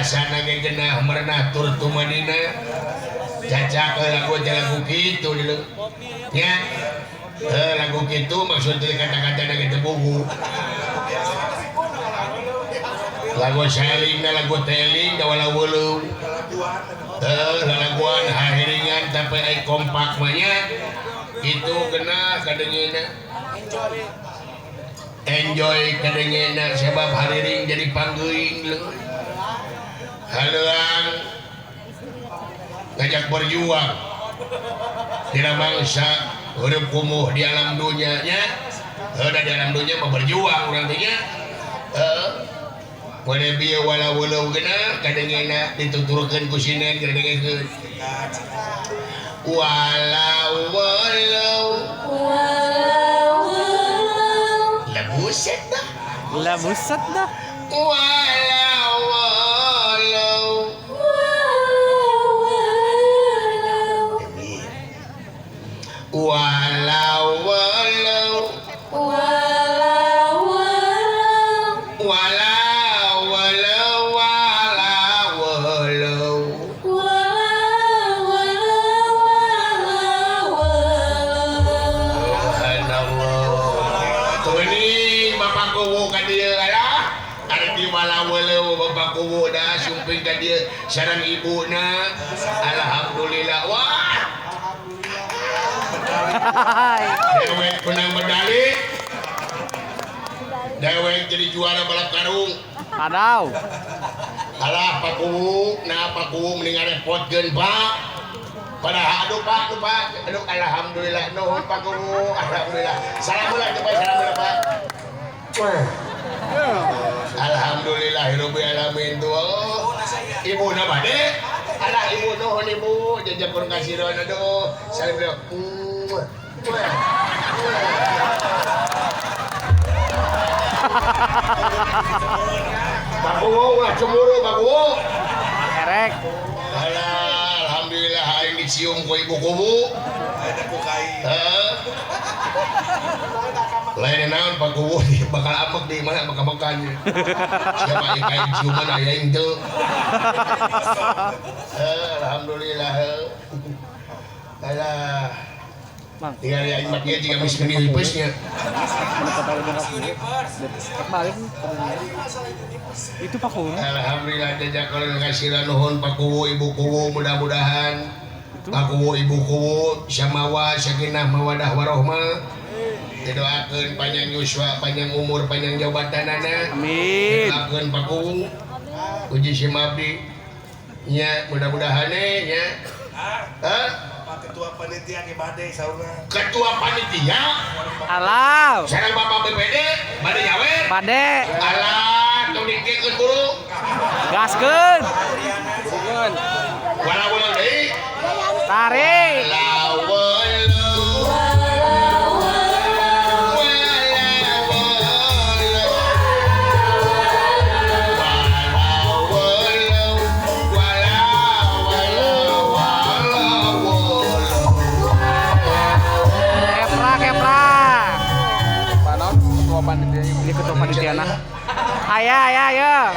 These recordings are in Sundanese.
Rasana ge genah merenah tur tumanina. Cacak lagu teh lagu kitu dulu. Nya. Lagu kitu maksud teh kata-katana ge teu bugu. Lagu saling lagu teling da wala-wulung. Lalaguan hahiringan tapi ai kompak mah nya. Itu genah kadengena. Enjoy kadengena sebab hariring jadi panggeuing leuh. Haleuang ngajak berjuang dina mangsa heureum kumuh di alam dunya nya. Heuh da di alam dunya mah berjuang urang teh nya. Heuh. Wala bieu wala wuleuh geuna kadengena dituturkeun ku sinen kadengekeun. Wala wuleuh lah buset dah. Lah buset dah. Wala wuleuh. Wala wuleuh. Wala wuleuh wala wuleuh. Subhanallah. Tuh ini Bapak Kuwu ka dieu alah. Ari di wala wuleuh Bapak Kuwu dah sumping ka dieu sareng ibuna. Alhamdulillah. Wah. Dewek menang medali. Dewek jadi juara balap karung. Adau. Alah Pak Kuwu, nah Pak Kuwu mending ngarepotkeun Pak. Padahal aduh Pak, aduh Pak, aduh alhamdulillah nuhun Pak Kuwu, alhamdulillah. Salam heula teh Pak, salam heula Pak. Wah. Alhamdulillah rabbil alamin tuh. Ibu na bade? Alah ibu nuhun ibu, jajak kurang kasiron aduh. Salam heula. Wah. Wah. Pak Kuwu ulah cemburu Pak Kuwu. Erek. Alah, alhamdulillah aing dicium ku ibu kuwu. Heeh. Lain naon Pak Kuwu bakal amek di mana makan-makan. Siapa yang kain ciuman aya aing teu. Alhamdulillah. Alah. Mang. Tinggal aing mah kieu jiga Miss Universe nya. Balik. Itu Pak Kuwu. Alhamdulillah jazakallahu khairan nuhun Pak Kuwu Ibu Kuwu mudah-mudahan Pak Kuwu Ibu Kuwu samawa sakinah mawadah warohmah. Didoakeun panjang yuswa, panjang umur, panjang jabatanana. Amin. Didoakeun Pak Kuwu. Uji simabdi. Nya mudah-mudahan nya. Hah? Ketua panitia ge bade saurna. Ketua panitia? Alah. Sareng Bapak BPD bade nyawer? Bade. Alah, tong dikekeun buru. Gaskeun. Wala wala deui. Tarik. Wala wala. Kepra kepra. Panon ketua panitia. Ini ketua panitia nah. Aya aya aya.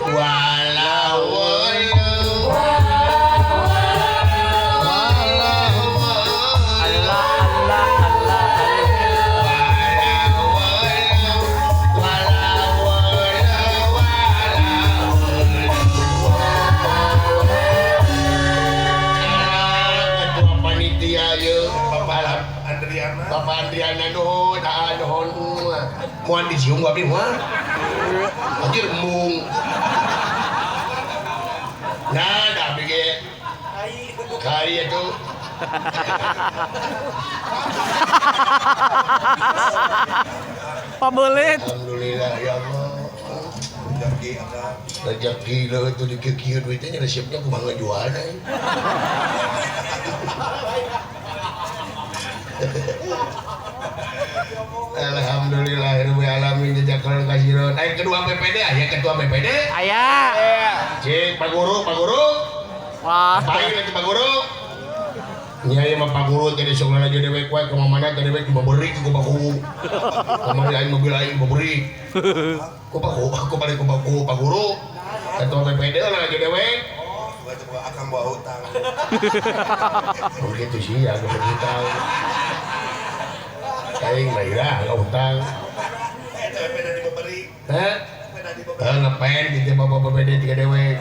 Wala wala. Allah Allah Allah. Ketua panitia ye Bapak Andriana. Bapak Andriana nuhun, ah nuhun. Moal dicium ku abdi moal. Anjir embung. Nah, da abdi ge. Kai atuh. Pabelit. Alhamdulillah ya Allah. Rezeki akang. Rezeki leuh tuh dikekieu duitnya resepnya kumaha ngajualna. Alhamdulillahirabbil alamin jazakallahu khairan. Aya kedua BPD aya ketua BPD? Aya. Cik Pak Guru, Pak Guru. Wah. Paling nanti Pak Guru. Nya ieu mah Pak Guru teh sok lalajo dewek wae ka mana teh dewek dibaberi ku Pak Guru. Kamari aing mobil aing dibaberi. Ku Pak Guru, aku balik ku Pak Guru, Pak Guru. Ketua BPD lah lagi dewek. Oh, coba akang bawa hutang. Oh gitu sih, aku berhutang. Aing mah irah enggak hutang. BPD diberi. Hah? Ngapain gitu bapak BPD tiga dewek.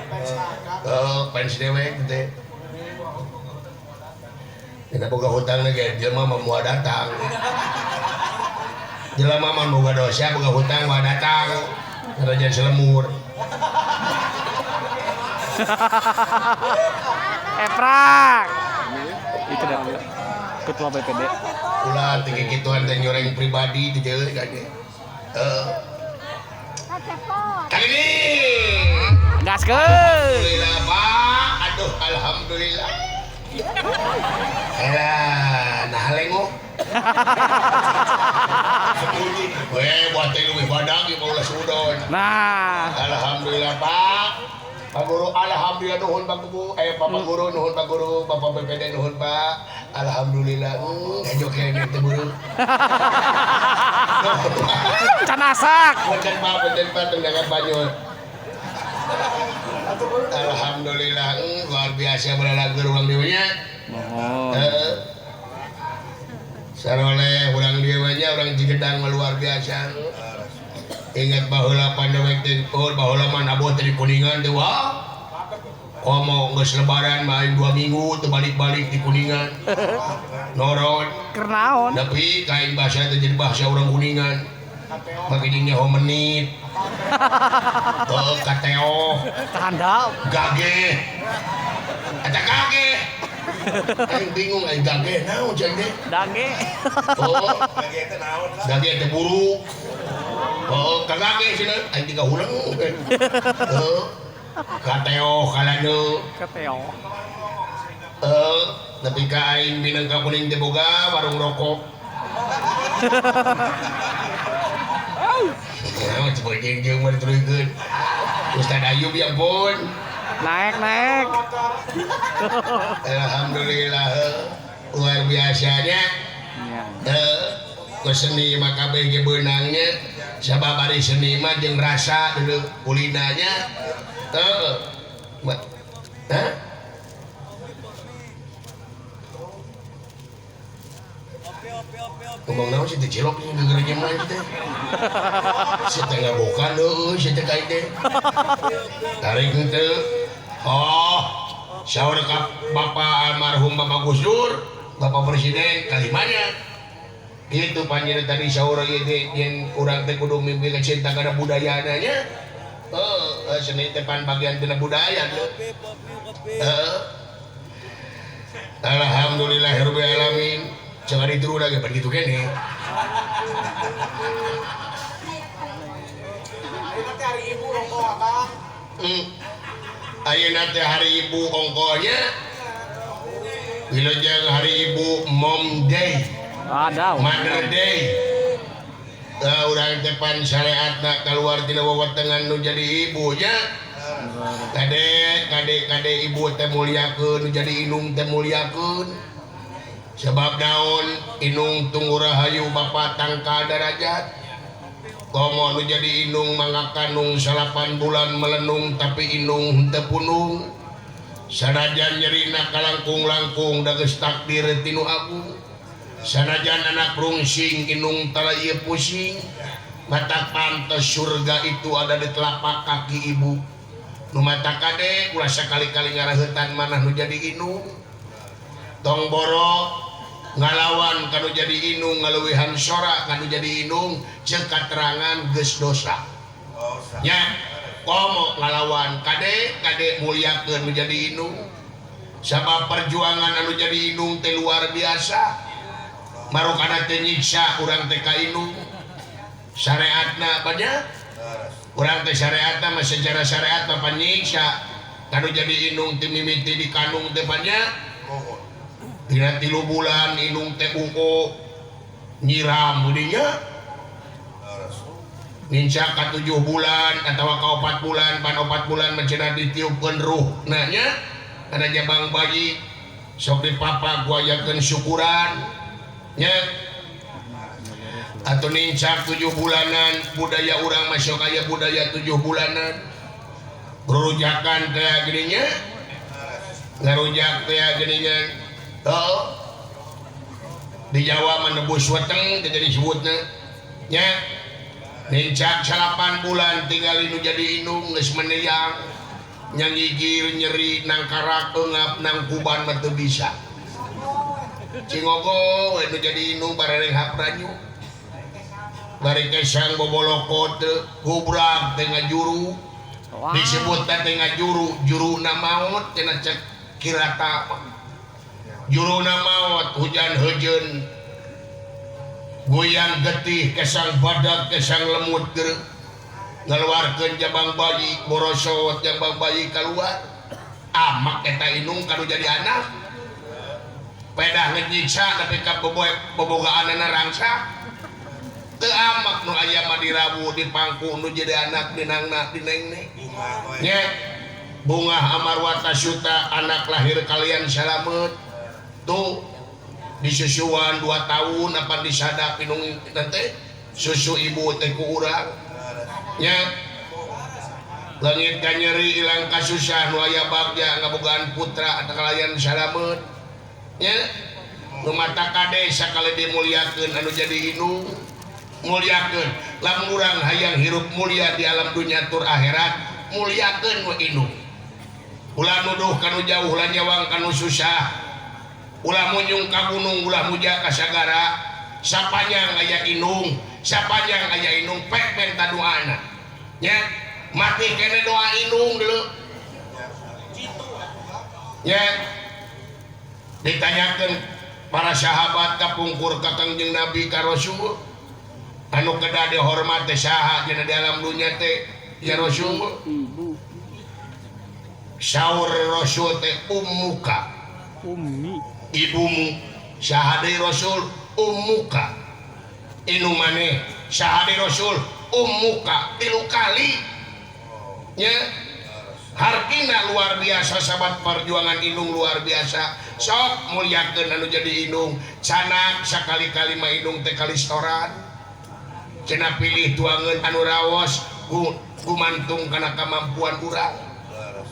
Oh, fans dewek gitu. Kita boga hutang lagi, jelema mah moal datang. Jelema mah boga dosa, boga hutang moal datang. Kerajaan selemur. Eprak. Itu dah ketua BPD. Ulah teu kituan teh nyoreng pribadi teh deui kan. Heeh. Kali ini. Gaskeun. Alhamdulillah, Pak. Aduh, alhamdulillah. Elah, nah lengo. Weh, buat teh leuwih badag ieu mah ulah sudon. Nah, alhamdulillah, Pak. Pak Guru, alhamdulillah nuhun Pak Guru. Bapak Guru nuhun Pak Guru, Bapak BPD nuhun Pak. Alhamdulillah. Hejo kene teh buru. Can asak. Punten Pak, punten Pak tendangan banyol. Alhamdulillah, luar biasa beralagur urang dieu nya. Mohon. Saroleh urang dieu nya urang Cigedang luar biasa. Ingat baheula pandewek teh, oh baheula mah nabuh teh di Kuningan teh wah. Komo geus lebaran main 2 minggu teu balik-balik di Kuningan. Norot. Keur naon? Tapi kain bahasa teh jadi bahasa urang Kuningan. Make jeung nyaho menit. Oh, kateo. Handap. Gage. Eta gage. Aing bingung aing gage naon cai teh? Dage. Oh, gage teh naon lah? Gage teh buruk. Oh, kagage cenah aing tiga huleng. Heuh. Kateo kalanu. Kateo. Heuh, nepi ka aing minang ka Kuning teh boga warung rokok. Nah, coba jeung-jeung mah diteruykeun. Ustaz Ayub yang pun naik-naik. Alhamdulillah luar biasanya. Ke seni mah kabeh ge beunangnya. Sabab ari seni mah jeung rasa dulu kulinanya. Heeh. Hah? Ngomong naon sih teh cilok nih gegernya mah teh. Si teh ngabokan heueuh si teh ka teh. Tarik henteu. Oh, saur ka Bapak almarhum Bapak Gus Dur, Bapak Presiden kalimanya. Itu panjenengan tadi saur ieu teh yen urang teh kudu mimpi cinta kana budayana nya. Heuh, seni teh pan bagian tina budaya teh. Heeh. Alhamdulillahirabbil alamin. Jangan ditiru lagi begitu kene. Ayeuna teh hari ibu ongkohnya. Wilujeng hari ibu Mom Day. Adaw. Mother Day. Urang teh pan syariatna kaluar tina wewetengan nu jadi ibu nya. Kade kade kade ibu teh mulyakeun nu jadi indung teh mulyakeun. Sebab naon inung tunggu rahayu bapak tangka darajat. Komo nu jadi inung mangakanung 8 bulan melenung tapi inung henteu punung. Sanajan nyerina kalangkung-langkung da geus takdir tinu agung. Sanajan anak rungsing inung tala ieu pusing. Mata pantes surga itu ada di telapak kaki ibu. Nu mata kade ulah sakali-kali ngaraheutan manah nu jadi inung. Tong boro ngalawan kanu jadi inung ngaluwihan sora kanu jadi inung ceuk katerangan geus dosa. Nya komo ngalawan kade kade mulyakeun nu jadi inung. Sabab perjuangan anu jadi inung teh luar biasa. Marukana teh nyiksa urang teh ka inung. Syariatna banyak. Urang teh syariatna mah secara syariat mah panyiksa kanu jadi inung teh mimiti di kandung teh banyak. Dina 3 bulan inung teh ungko nyiram dinya. Nincak ka 7 bulan atawa ka 4 bulan, pan 4 bulan mah cenah ditiupkeun ruhna nya. Kana jabang bayi sok dipapa guayakeun syukuran nya. Atau nincak 7 bulanan, budaya urang mah sok aya budaya 7 bulanan. Rurujakan teh geuning nya. Ngarujak teh geuningan. Oh. Di Jawa menebus weteng teh jadi sebutna. Nya. Nincak 8 bulan tinggal nu jadi indung geus meneyang. Nyangigir nyeri nang karak eungap nang kuban mah teu bisa. Cingogo we nu jadi indung bareng hak ranyu. Bari kesang bobolokot gubrak teh ngajuru. Disebut teh ngajuru, juruna maot cenah cek kirata. Juruna maot hujan heujeun. Goyang getih kesang badak kesang lemut keur ngaluarkeun jabang bayi borosot jabang bayi kaluar. Amak eta indung kanu jadi anak. Pedah ngejiksa tapi ka bobogaanana rangsa. Teu amak nu aya mah dirawu dipangku nu jadi anak dinangna dinengne. Nya bungah amarwata suta anak lahir kalian salamet. Tuh disusuan 2 tahun apa disadap indung teh susu ibu teh ku urang. Nya leungit ka nyeri ilang kasusah nu aya bagja ngabogaan putra kalayan salamet. Nya nu mata kade sakali dimuliakeun anu jadi indung muliakeun lamun urang hayang hirup mulia di alam dunya tur akhirat muliakeun we indung. Ulah nuduh kanu jauh ulah nyawang kanu susah ulah munyung ka gunung ulah muja ka sagara sapanjang aya indung sapanjang aya indung pek menta doana nya mati kene doa indung deuleu nya. Ditanyakeun para sahabat kapungkur ka Kangjeng Nabi ka Rasul anu kedah dihormat teh saha dina di alam dunya teh ya Rasul. Ibu. Saur Rasul teh ummuka. Ummi. Ibumu. Saha deui Rasul ummuka. Inu maneh saha deui Rasul ummuka 3 kali. Nya hartina luar biasa sahabat perjuangan indung luar biasa. Sok muliakeun anu jadi indung. Canak sakali-kali mah indung teh kalistoran. Cenah pilih tuangeun anu raos gumantung kana kamampuan urang.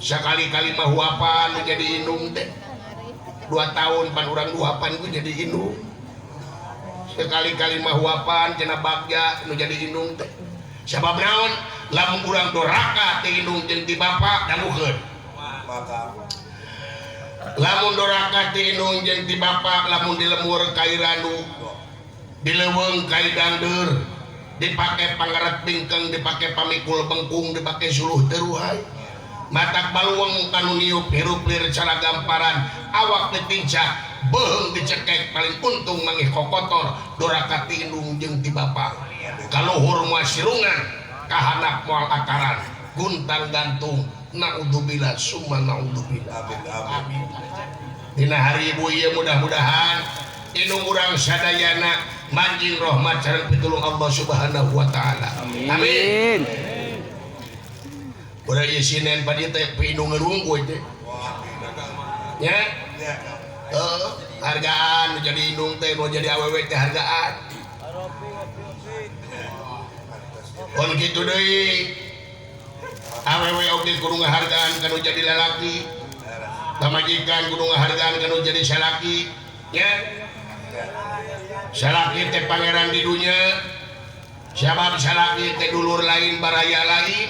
Sakali-kali mah huapan nu jadi indung teh. 2 tahun pan urang huapan ku jadi indung. Sekali-kali mah huapan cenah bagja nu jadi indung teh. Sabab naon? Lamun urang doraka ti indung jeung ti bapa dangukeun. Lamun doraka ti indung jeung ti bapa lamun dilemur kai randu, dileuweung kai dangdeur, dipake pangaret bingkeng, dipake pamikul bengkung, dipake suluh teruhai. Matak baluweng kanu niup hirup lir cara gamparan, awak ditincak, beuheung dicekek paling untung mangih kokotor doraka ti indung jeung ti bapa. Kaluhur moal sirungan, kahanap moal akaran, guntang gantung, naudzubillah summa naudzubillah. Amin. Dina hari ibu ieu mudah-mudahan indung urang sadayana manjing rahmat sareng pitulung Allah Subhanahu wa taala. Amin. Urang ieu sinen pa dieu teh indung ngerungkuy teh. Nya? Heeh, hargaan nu jadi indung teh nu jadi awewe teh hargaan. Pon kitu deui. Awewe oge kudu ngahargaan kanu jadi lalaki. Pamajikan kudu ngahargaan kanu jadi salaki. Nya? Salaki teh pangeran di dunya. Sabab salaki teh dulur lain baraya lain.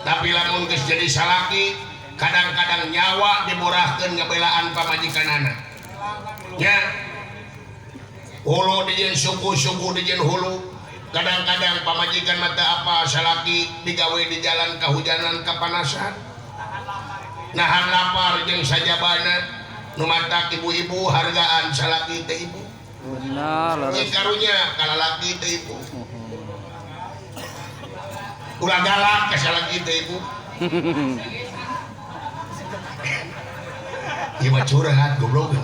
Tapi lamun geus jadi salaki, kadang-kadang nyawa diborahkeun ngabelaan pamajikanana. Nya? Hulu dijieun suku-suku dijieun hulu. Kadang-kadang pamajikan mata apa salaki digawe di jalan kahujanan kapanasan. Nahan lapar jeung sajabana nu matak ibu-ibu hargaan salaki teh ibu. Benar. Jeung karunya kalalaki teh ibu. Ulah galak ka salaki teh ibu. Ieu mah curhat goblok.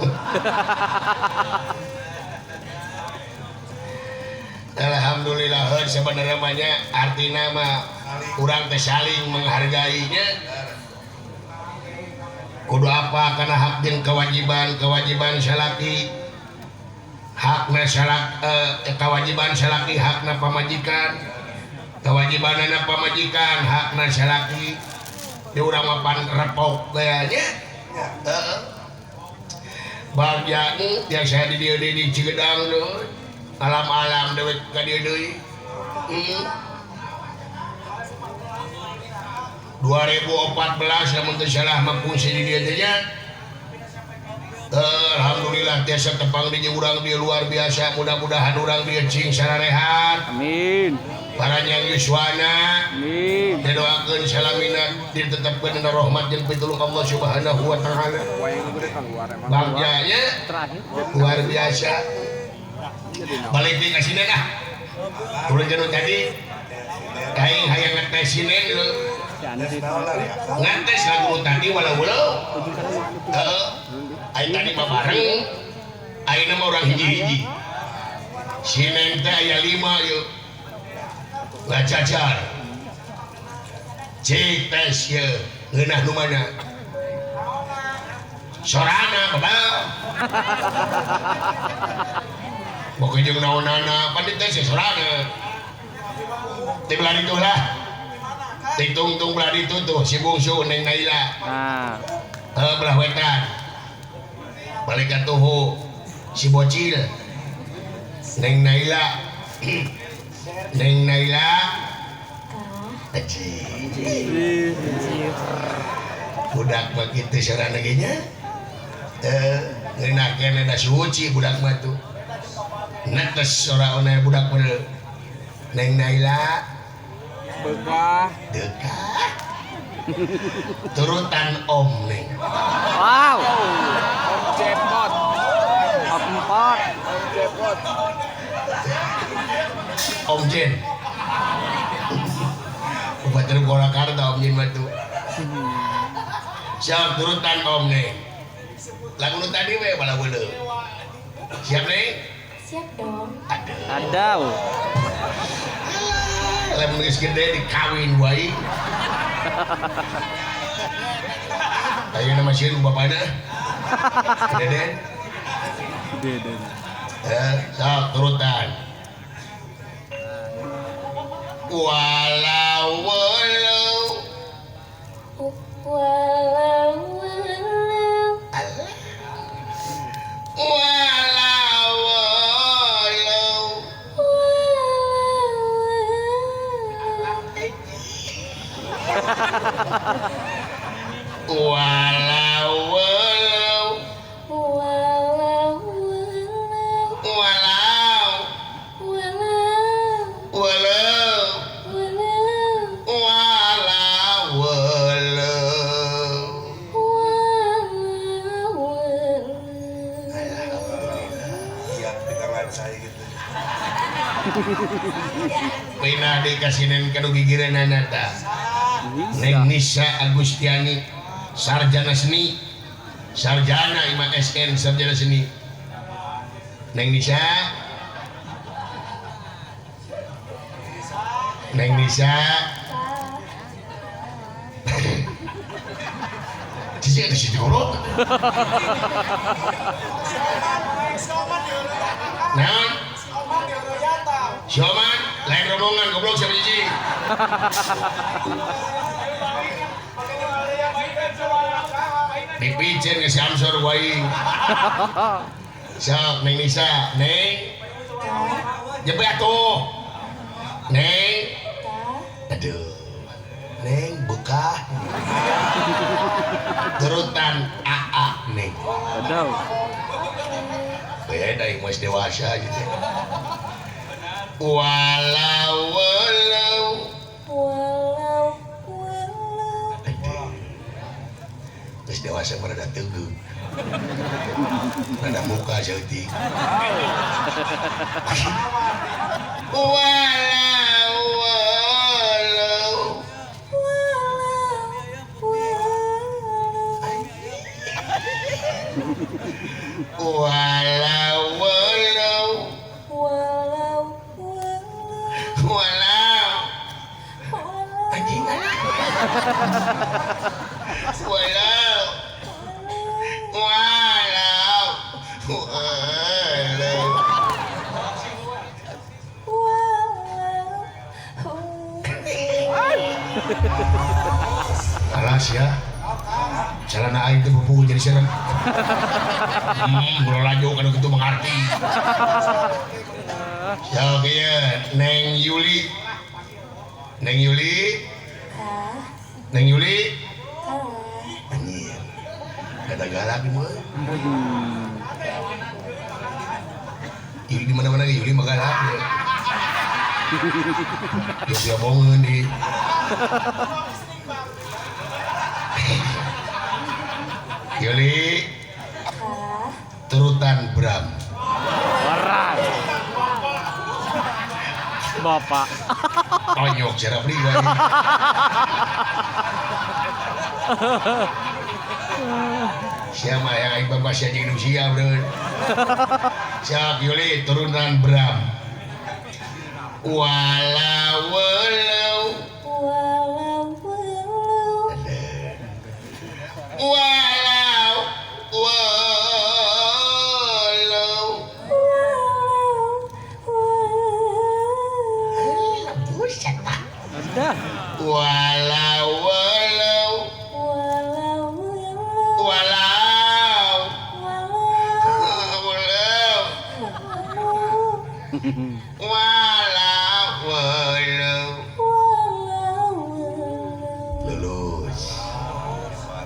Alhamdulillah sebenarnya mah nya artina mah urang teh saling menghargainya. Kudu apa kana hak jeung kewajiban, kewajiban salaki hakna salak kewajiban salaki hakna pamajikan, kewajibanana pamajikan hakna salaki. Di urang mah pan repok teh nya. Heeh. Bagja biasa di dieu di Cigedang deui. Alam-alam dewek ka dieu deui. 2014 lamun teu salah mah fungsi di dieu teh nya. Alhamdulillah tiasa tepang di urang di luar biasa, mudah-mudahan urang dieu cing sararehat. Amin. Para nyang yuswana. Amin. Didoakeun salamina ditetepkeun dina rahmat jeung pitulung Allah Subhanahu wa taala. Bagjanya luar biasa. Balik deui ka sini dah. Turun jeung tadi. Aing hayang ngetes sini dulu. Ngetes lagu tadi walau-walau. Heeh. Aing tadi mah bareng. Aing mah urang hiji-hiji. Sinen teh aya 5 yeuh. Ngacacar. Cik tes yeuh, ngeunah nu mana? Sorana bebal. Boke jeung naonana, pan dites sorana. Ti belah ditu lah. Ti tungtung belah ditu tuh si bungsu Neng Naila. Nah. Heuh belah wetan. Balik ka tuhu si bocil. Neng Naila. Neng Naila. Aji. Budak mah kitu sorana ge nya. Ngeunah keneh da suci budak mah tuh. Netes sora-ona budak mah. Neng Naila. Bekah. Dekah. Turutan Om Neng. Wow. Om Cepot. Om Empot. Om Cepot. Om Jen. Upacara Purwakarta Om Jen mah tuh. Siap turutan Om Neng. Lagu nu tadi we bala-bala. Siap Neng? Siap dong. Aduh. Adau. Lamun geus gede dikawin wae. Ayeuna mah sieun bapana. Deden. Deden. Sok turutan. Walau walau walau walau walau walau walau walau walau walau walau walau walau walau. Iya, pegangan saya gitu. Pindah dikasihkan ka nu gigireunana tah. Neng Nisa Agustiani, sarjana seni, sarjana IMA SN, sarjana seni. Neng Nisa, Neng Nisa, Cici ada si jorok. Naon? Si Oman, lain rombongan goblok siapa Cici? Dipicen ke si Amsor wae. Sok Neng Nisa, Neng. Jepe atuh. Neng. Aduh. Neng bekah. Turutan AA Neng. Aduh. Beda yang masih dewasa gitu. Walau walau walau walau. Aduh. Terus dewasa mah rada teguh. Rada muka saeutik. Walau walau walau walau walau walau anjing walau walau walau walau. Alas ya. Celana aing teh pupukul jadi serem. Ulah laju kalau gitu mengerti. Ya oke ya, Neng Yuli. Neng Yuli. Neng Yuli. Anjir. Kata galak mah. Yuli di mana-mana Yuli mah galak. Dia dia bohongan nih. Yuli. Turutan Bram. Waras. Bapak. Tonyok serap nih gua. Siapa yang aing bapak sia jeung Indonesia, bro. Siap Yuli turunan Bram. Walau walau walau walau walau walau buset tak. Walau walau walau walau walau walau walau lulus.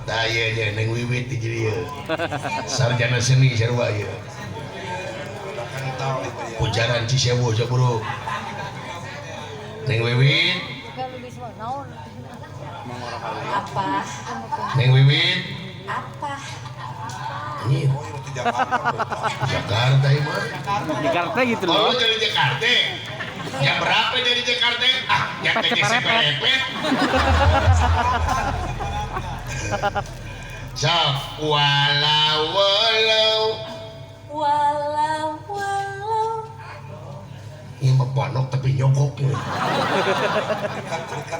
Tah ieu nya Neng Wiwit di dieu. Sarjana seni sarua ieu. Ujaran Cisewu saburu. Neng Wiwit. Apa? Neng Wiwit. Apa? Ini Jakarta ieu mah. Jakarta gitu loh. Oh, dari Jakarta. Jam berapa dari Jakarta? Ah, yang TGC-repet. Sok, walau walau walau walau. Ini mah ponok tapi nyogok ya.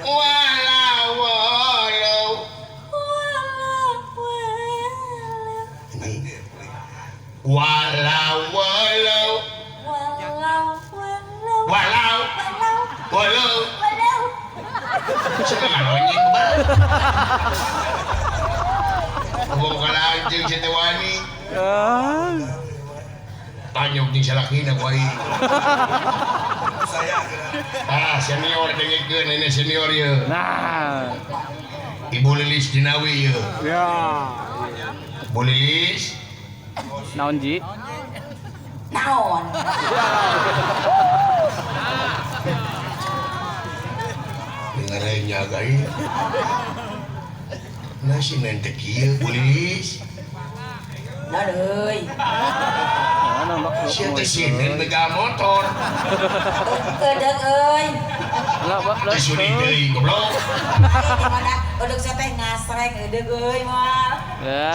Walau walau walau walau. Ini walau walau walau walau walau walau walau. Siapa ngalonyeng bang? Ngomong kalanjeng si Tewani. Tanyok jeung salakina ku aing. Ah, senior dengekeun ini senior ieu. Nah. Ibu Lilis Dinawi ieu. Ya. Ibu Lilis. Naon ji? Naon. Dengarnya gaya. Nasi nanti kieu Bu Lilis. Naon euy. Sia teh sinen begal motor. Kedeuk euy. Teh sudi deui goblok. Di mana eudeuh sia teh ngasreng eudeuh euy moal.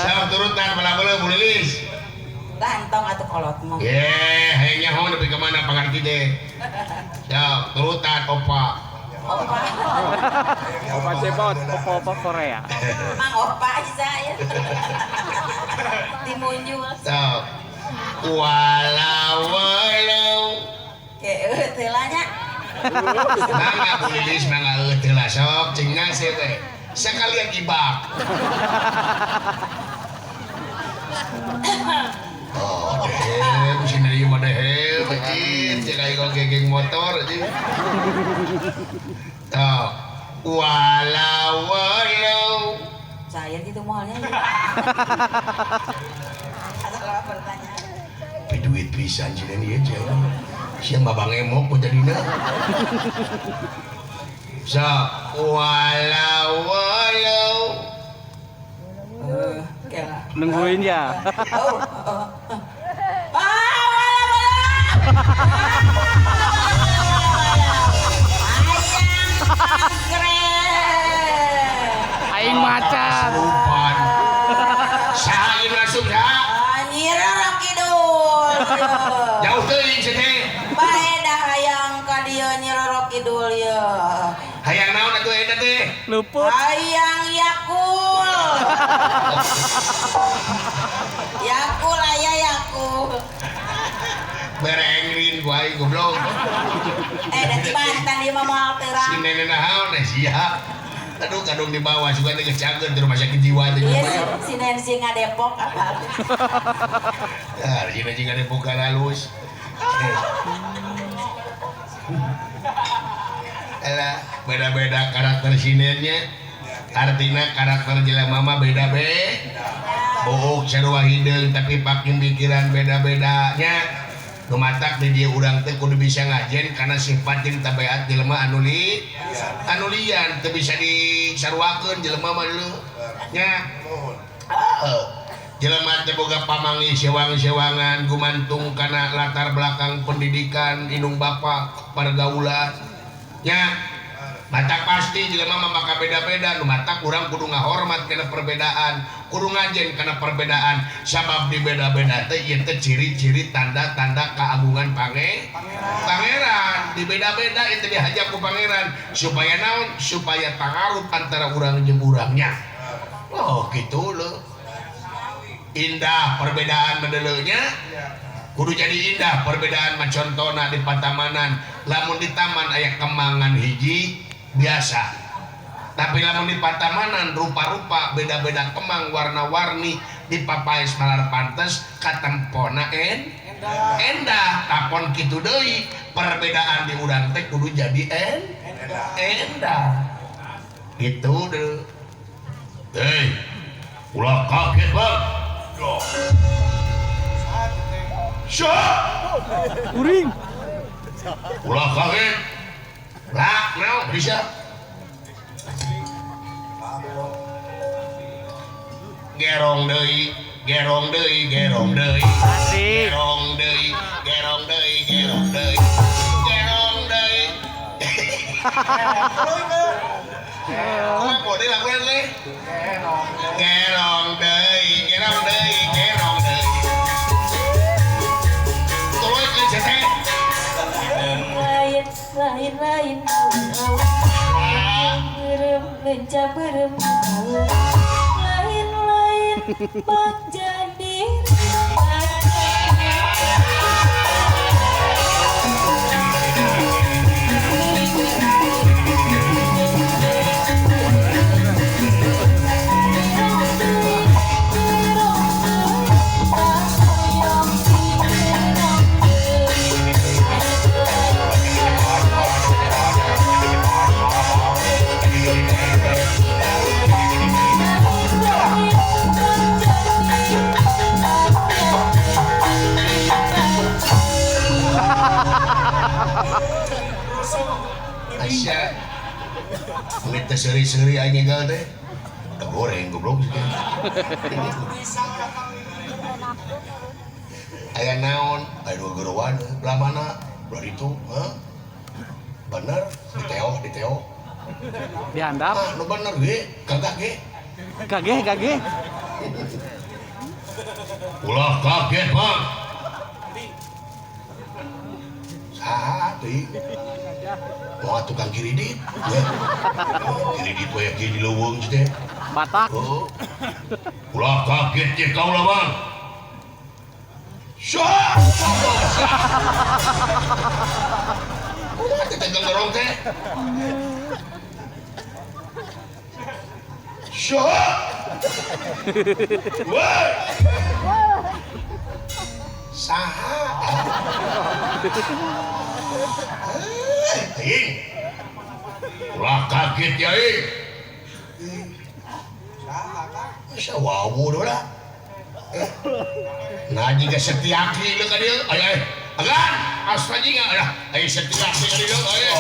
Salam turutan bala-bala Bu Lilis. Tah entong atuh kolot mah. Ye, hayang nyaho nepi ka mana pangarti teh. Siap, turutan opa. Opa. Opa cepot, opa-opa Korea. Mang opa saya. Dimunjul. Sok. Walau walau. Ke teh lah nya. Mangga Bu Lilis mangga teh lah sok cenah sia teh. Sekalian ibak. Oh, deh, sini ieu mah deh, becit, cek aing geng motor aja. Tuh, walau walau. Saya gitu moalnya. Asal pertanyaan. Tapi duit pisan sih ieu cek. Sia mah bang emok ku jadina. Sok, walau walau. Nungguin ya. Oh, oh. Ah, walau walau. Ayam anggrek. Aing macan. Lupan. Saha ieu langsung saha? Nyi Roro Kidul. Jauh teuing sia teh. Bae dah hayang ka dieu Nyi Roro Kidul ye. Hayang naon atuh eta teh? Luput. Hayang Yakul. Yakul aya Yakul. Berengrin ku aing goblok. Eh da Cibantan ieu mah moal terang. Si nenek naon eh sia. Aduh kadung di bawah suka teh geus di rumah sakit jiwa teh. Iya si Nancy ngadepok apa? Ah, si Nancy ngadepok halus. Alah, beda-beda karakter sinennya. Artinya karakter jelema mah beda-beda. Buuk sarua hideung tapi paking pikiran beda-bedanya. Nu matak di dieu urang teh kudu bisa ngajen karena sifat jeung tabiat jelema anu anu lian teu bisa disaruakeun jelema mah dulu nya. Jelema teh boga pamangi sewang-sewangan gumantung kana latar belakang pendidikan indung bapa pergaulan nya. Matak pasti jelema mah bakal beda-beda. Nu matak urang kudu ngahormat kana perbedaan, kudu ngajen kana perbedaan, sabab di beda-beda teh ieu teh ciri-ciri tanda-tanda keagungan pangeran. Di beda-beda itu dihaja ku pangeran supaya naon? Supaya pangaruh antara urang jeung urangnya. Oh gitu loh. Indah perbedaan medeleunya. Kudu jadi indah perbedaan mah contona di patamanan. Lamun di taman aya kemangan hiji biasa, tapi lamun di patamanan rupa-rupa beda-beda kemang warna-warni di papaes malar pantes katempona endah. Tapon kitu deui perbedaan di urang teh kudu jadi endah gitu deh. Hei, ulah kaget bang. Syah, kuring. Ulah kaget. Lah, no, bisa. Gerong deui, gerong deui, gerong deui. Asik. Gerong deui, gerong deui, gerong deui. Gerong deui. Kumaha kode laguan teh? Gerong deui, gerong deui, gerong deui. Tuluy ke teh. Lain lain awan berem lenca berem lain lain bak jadi. Asya, kulit teh seuri-seuri aing ngegal teh. Udah goreng goblok sih. Aya naon? Aya dua gerowan belah mana? Belah ditu, heuh. Bener, diteo. Dihandap. Ah, nu bener ge, kagak ge. Kageh. Ulah kaget, Bang. Saha teuing? Wah, tukang kiridit. Kiridit we di leuweung teh. Batak. Oh. Ulah kaget ye kaula, Bang. Syah. Ulah teh gerong teh. Syah. Woi. Saha. Aing. Ulah kaget ya aing. Saha wawu lah. Nah jika Setiaki leu ka dieu, aya agan astra jiga lah. Aya Setiaki ka dieu aya.